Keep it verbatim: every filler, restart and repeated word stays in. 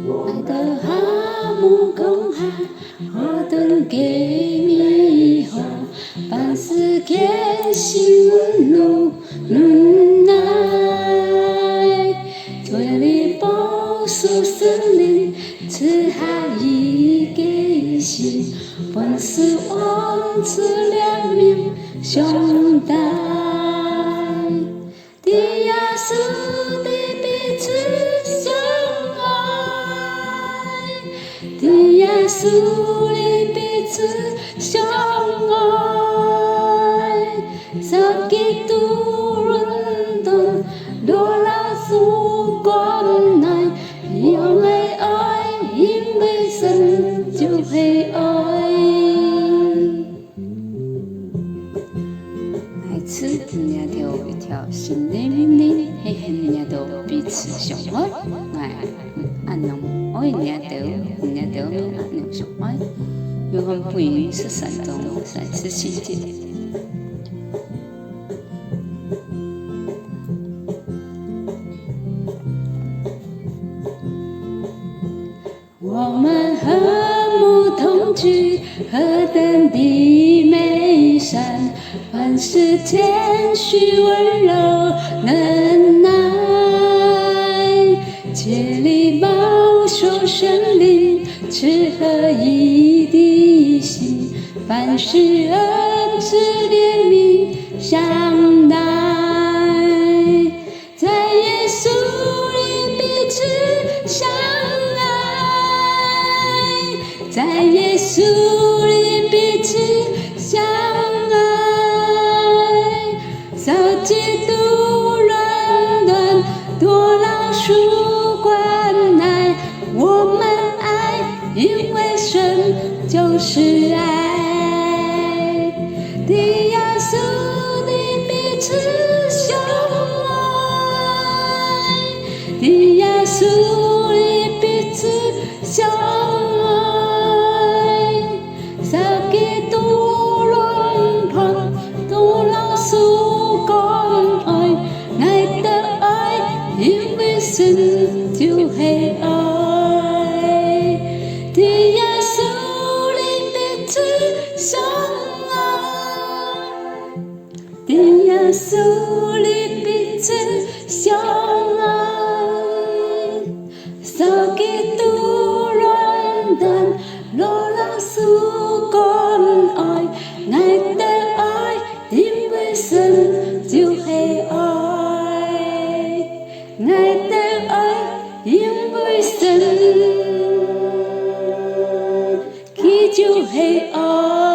𠊎兜好無講下，好等个美好，凡事謙卑，溫柔忍耐，嘴裡保守聖靈，賜下一個心，凡事按著憐憫相待。 在耶穌裡彼此相愛，在耶穌裡彼此相愛，受基督論斷，落落受關愛，因為愛，因為神就係愛。 來自你兜一條新个命令，係喊你兜彼此相愛。𠊎恁樣愛你兜，你兜乜恁樣相愛。約翰福音十三章三十四節。 我們和睦同居，何等的美善，凡事謙虛溫柔忍耐，竭力保守聖靈，賜合一的心，凡事按著憐憫相待。 在耶穌裡彼此相愛，在耶穌裡彼此相愛，受基督論斷，落落受關愛，我們愛，因為神就是愛。 在耶穌裡彼此相愛，在耶穌裡彼此相愛，受基督論斷，落落受關愛，𠊎兜愛，因為神就係愛。 在耶穌裡彼此相愛，在耶穌裡彼此相愛，受基督論斷，落落受關愛，𠊎兜愛，因為神就係愛。 𠊎兜愛，因為神，佢就係愛。